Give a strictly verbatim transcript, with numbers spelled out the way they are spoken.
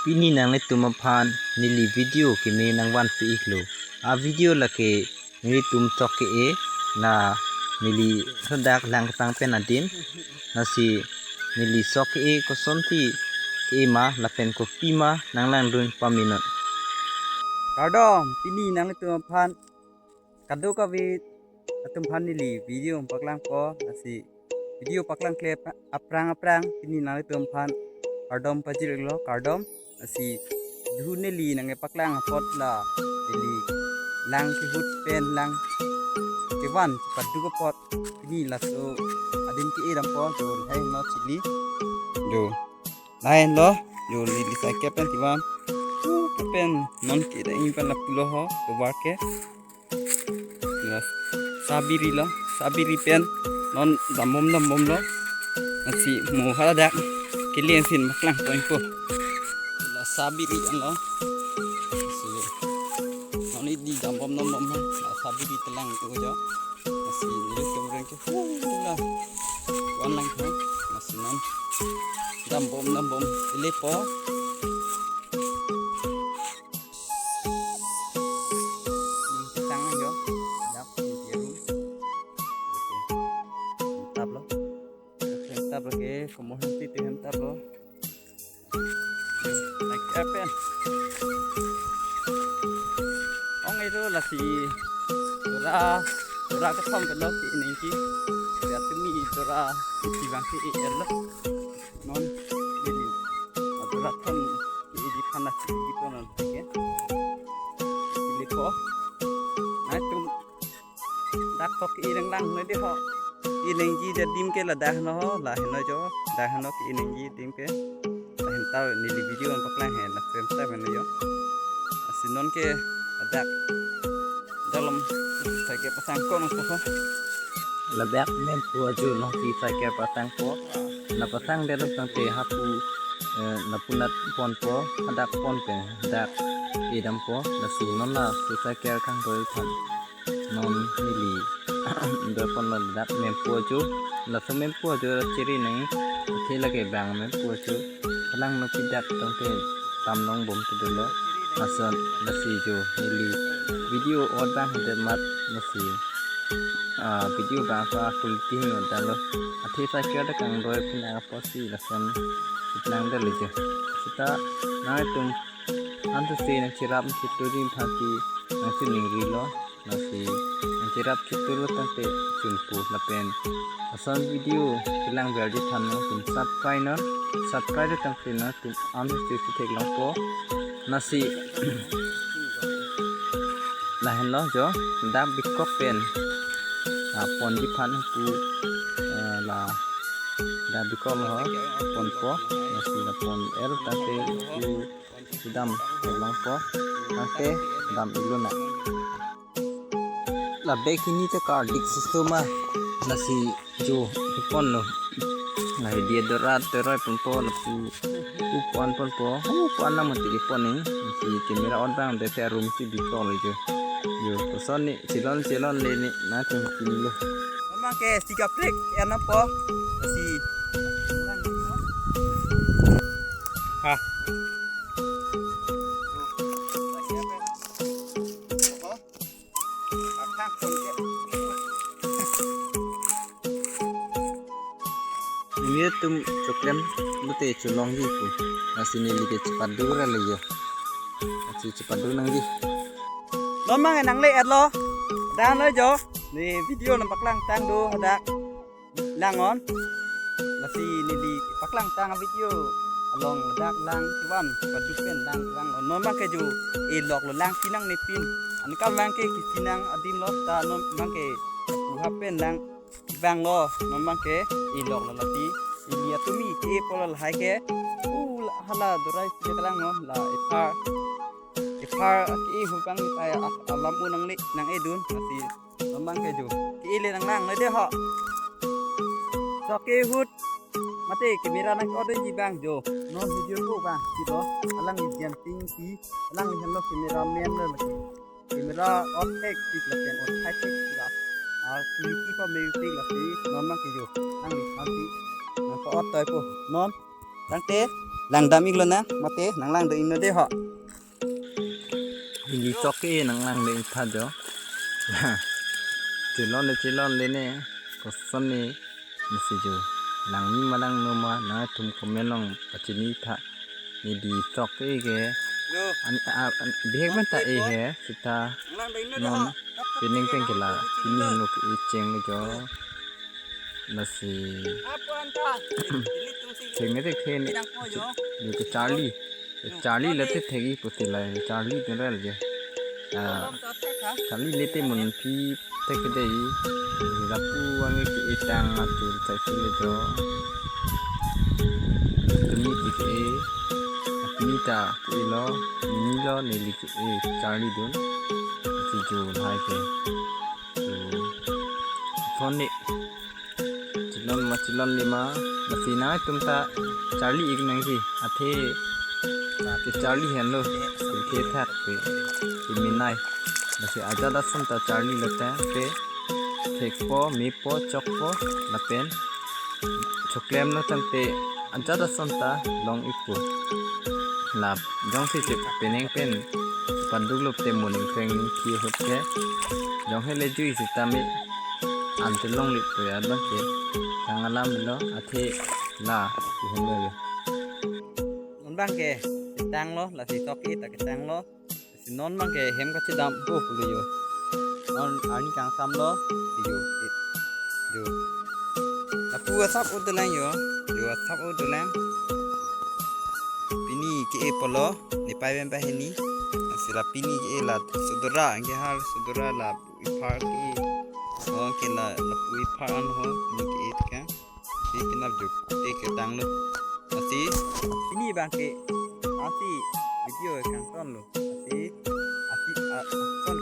Pini nanglitum aphan neli video keme nangvanpi iklo. A video lake nelitum chok ke-e na neli hadak lang ketang pen adim. Lasi neli chok ke-e kosonsi ke-e ma lapen kopi ma nanglangdun pamenon. Kardom, pini nanglitum aphan kadokave atum aphan neli video paklangpo, lasi video paklangkle aphrang aphrang pini nanglitum aphan kardom pajirlo, kardom. Lasi dhu neli nangkepaklang apot la neli lang kehut pen lang kevan paduk apot pini laso adim ke-e dampo, jo lahai henlo chili. Jo lahai henlo, jo neli cycle pen kevan. Uh, pen non ke da ingpan lapulo ho, tovar ke. La sabiri lo, sabiri pen non dambom dambomlo. Lasi mo hadak kilian sin maklang poin po. La sabiri anlo. Lasi non idi dambom dambomlo. La sabiri telang tu jo. Lasi nelitum reng ke hula wan lang ko. Lasi non dambom dambom ilipo. Nang pisang ajo. Dak, dia rum. Oke. Mantap lo. Mantap lo ke, komo henti tu mantap lo. Lagi apa ya? Ong itu lasi dora, dora kethom pen lo ke ningki. Ya tumi dora isi bang ke er lo. Non, ini. Dora thom, ini di panas di konon ke. Ilipo. Nangtum dak chok ke-e nanglang noi de ho. Ke-e nangji adim ke ladak henlo ho, lahai henlo jo. Dak henlo ke-e nangji adim ke. Lahen tau neli video paklang he, la frame tau henlo jo. Lasi non ke ladak dalam cycle pasang ko nang ko ho. Ladak mempo ajo nangsi cycle pasangpo. La pasang delo tangte hapu, eh, lapunat ponpo, hadak pon pen hadak e dampo. Lasi non laso cycle kangdoi aphan non neli doi ponlo ladak mempo ajo. Laso mempo ajo chiri nang, athe lake bang mempo ajo. Kalang no pidak tangte tam nongbom tu dolo. Lason lasi jo neli video ot bang hadet mat lasi, ah, video bang apa quality no dalo. Athe cycle dak kangdoi pina apotsi lason iplang dalo jo. Seta nangtum antu se nangcherap chituri phansi nangchiningrilo. Lasi nangcherap chituru tangte chunpo lapen ason video kelang verdi than nangtum subscribe non, subscribe tangte nangtum am si theklongpo. Lasi lahenlo jo, dak bikok pen, ah, ponji aphan pu, eh, la dak bikok lo ho, ponpo. Lasi la pon er tangte pu kedam longpo, tangte dam-iklo na. La bag hini ta kardik susu ma, lasi jo ponlo. La dia dora teroi ponpo, lapu u pon ponpo, u pon na mati pon ni. Lasi camera on bang de te room si bikok lo jo. Jo koson ni chelon chelon le ni nangtum pini lo. Mama ke tiga plik ya na po. Lasi ha. Nelitum choklem lote cholongji pu. Lasi neli ke chepadu ra le jo. Lasi chepadu nangji. Non mang nangle-etlo. Dam lo jo. Ne video nangpaklang tang do hadak. Langon. Lasi neli paklang tang video along ladak lang kevan paduk pen lang lang lo. Non mang ke jo e-loklo, lang pinang ne pin. Anke mang ke kepinang adim lo ta non mang ke puha pen lang vanglo, non mang ke e-loklo lati. Ili atumi ke-e pulo lahai ke. U hala dorai si kelang non la ephar. Ephar ke-e hu bang ta alam u nangle nang-edun lati. Non mang ke jo ke-e le nanglang noi de ho. Chok kehut. Mate camera nang-ot ji bang jo. Non video ko bang si do. Alang ijan ting si. Alang ihan lo camera man lo lagi. Camera on thek tik lapen on thai tik la. Ah, quality pa me tik lasi non mang ke jo. Nang li phan si. Nang pa-ot toi po. Non. Tangte. Langdam iklo na, mate, nang langdam iklo de ho. Ili sok ke nang langdam ik tha jo. Chilon le chilon le ne, koson ne, masi jo. Langme ma langno ma, nangtum comment along pachini tha. Ne di sok ke ke. Yo. An, a, an, bihek man ta e he, sita Nang langdam iklo de non ho. Pining peng ke la, pini hanu ke e cheng le jo. Lasi Apa anta? Ini tung si. Cheng ne thek the ne. Tidak po jo. Yo ke Charlie. Charlie le te thek-i pusi la Charlie general je. Ah, Charlie le te mun pi thek ke dei. Lapu ange ke e tang atur sai si le jo. Tumi ke e. Tumi ta ke lo. Ni lo neli ke e Charlie dun. Si jo hai ke. So, phone ni. Chilon ma chilon le ma. Masi nangtum ta Charlie ik nangji. Athe ke Charlie henlo. Ke thak pe. Iminai. Masi ajat ason ta Charlie lo ta ke. Thekpo, mepo, chokpo, lapen choklem lo tangte ajat ason ta long ikpo. Lap jongsi chip peneng pen panduk lo te moning kreng ki hut ke. Jong he le jui sitame ante long lik po ya bang ke. Kang alam lo athe la ihem lo. Non bang ke tang lo, lasi sok ke ta ke tang lo. Si non bang ke hem kachedam po pulo yo. Non arni kangsam lo yo. Yo. Lapu asap udulang yo. Yo asap udulang. Pini ke e polo. Ni pai bang pai heni. Si la pini ke e la sudra. Anke hal sudra la iphar ke. Oh, ke la lapu iphar an ho. Pini ke e teka. Si pinap juk. Te ke tang lo. Masi pini bang ke asi video kangton lo. Asi asi a, a,